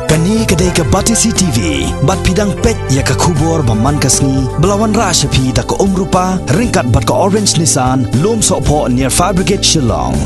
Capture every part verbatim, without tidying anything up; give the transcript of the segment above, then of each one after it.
Kane ka dei ka Batesi T V, bad phi dang peit ïa ka khubor ba man ka sngi, ba la wanrah sha phi da ka Umrupa, ryngkat bad ka Orange Nissan, Lum Sohphoh near Fire Brigade Shillong.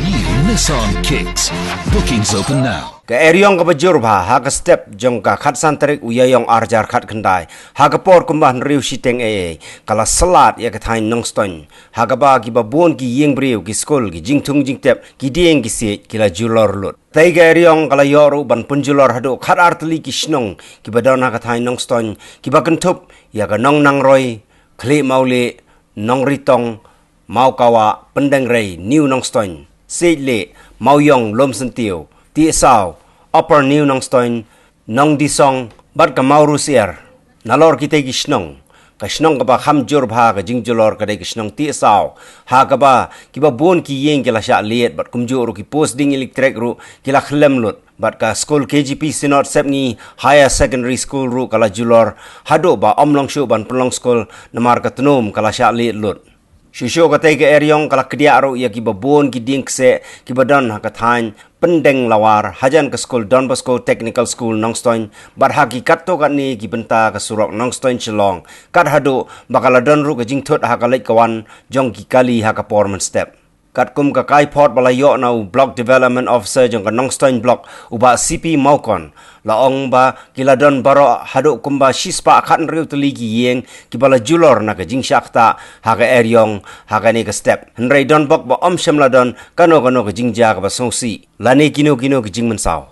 New Nissan Kicks. Bookings open now. Ka eriong kaba jur bha ha ka step jong ka khatsan tarik u Ïaïong arhajar khatkhyndai, ha ka por kumba hynriew shiteng eiei, ka la slat ïa ka thaiñ Nongstoiñ, ha kaba kiba bun ki ïing briew, ki skul, ki jingthung jingtep, ki dieng ki siej, ki la julor lut. Tei ka eriong ka la ïoh ruh ban pynjulor haduh khatar tylli ki shnong kiba don ha ka thaiñ Nongstoiñ, kiba kynthup ïa ka Nongnangroi, Khliehmawlieh, Nongritong, Mawkawah, Pyndengrei, New Nongstoiñ, Siejlieh, Mawïong, Lumsyntiew, Tiehsaw, Upper New Nongstoiñ, Nongdisong, bad ka Mawrusiar. Nalor kitei ki shnong, ka shnong kaba kham jur bha ka jingjulor ka dei ka shnong Tiehsaw, ha kaba kiba bun ki ïing ki la shah liet, bad kumjuh ruh ki post ding elektrik ruh ki la khyllem lut, bad ka skul K G P Synod Sepngi Higher Secondary School ruh ka la julor haduh ba ym long shuh ban pynlong skul, namar ka tnum ka la shah liet lut. Shuh shuh katei ka eriong ka la kdiah ruh ïa kiba bun ki dieng kseh kiba don ha ka thaiñ Pyndenglawar, hajan ka skul Don Bosco Technical School Nongstoiñ, bad ha ki katto katne ki bynta ka surok Nongstoiñ Shillong, kat haduh ba ka la don ruh ka jingthut ha ka leit ka wan jong ki kali ha ka por mynstep. Katkum ka kaiphod ba la ïoh na u Block Development Officer jong ka Nongstoiñ Block, u Bah C P Mawkon, la ong ba ki la don baroh haduh kumba shispah khathynriew tylli ki ïing kiba la julor na ka jingshah ktah ha ka eriong ha kane ka step. Hynrei don bok ba ym shym la don kano kano ka jingjia kaba sngewsih lane kino kino ka jingmynsaw.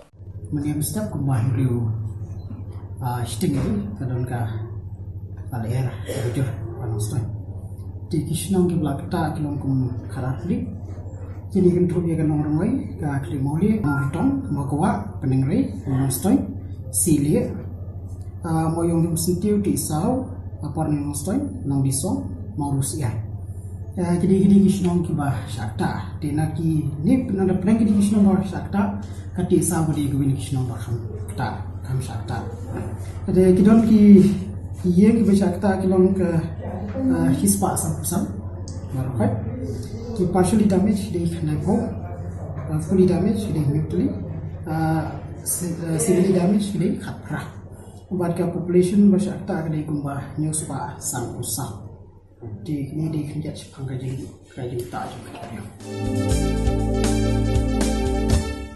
Mynne mynstep kumba hynriew, ah, shiteng eiei, ka don ka, ka lyer kaba jur ha Nongstoiñ. Te ki shnong kiba la ktah ki long kum khatar tylli. Kine ki kynthup ïa ka Nongrynroi, ka Khliehmawlieh, Nongritong, Mawkawah, Pyndengrei, Nongstoiñ, Siejlieh, ah, Mawïong, Lumsyntiew, Tiehsaw, Upper New Nongstoiñ, Nongdisong, Mawrusiar. Ah, kine kine ki shnong kiba shah ktah. Te na kine, na pdeng kine ki shnong ba shah ktah, ka Tiehsaw ka dei kawei na ki shnong ba kham ktah, kham shah ktah. Te ki don ki, ki ïing kiba shah ktah ki long ka, ah, shispah sanphew san baroh khoit. Ki partially damage dei khyndaiphew, ah, fully damage dei hynñiew tylli, ah, se-, ah, severely damage dei khatphra. Bad ka population ba shah ktah ka dei kumba hynñiewspah sanphew saw. Te kine dei khyndiat shaphang ka jing, ka jingktah jong ka eriong.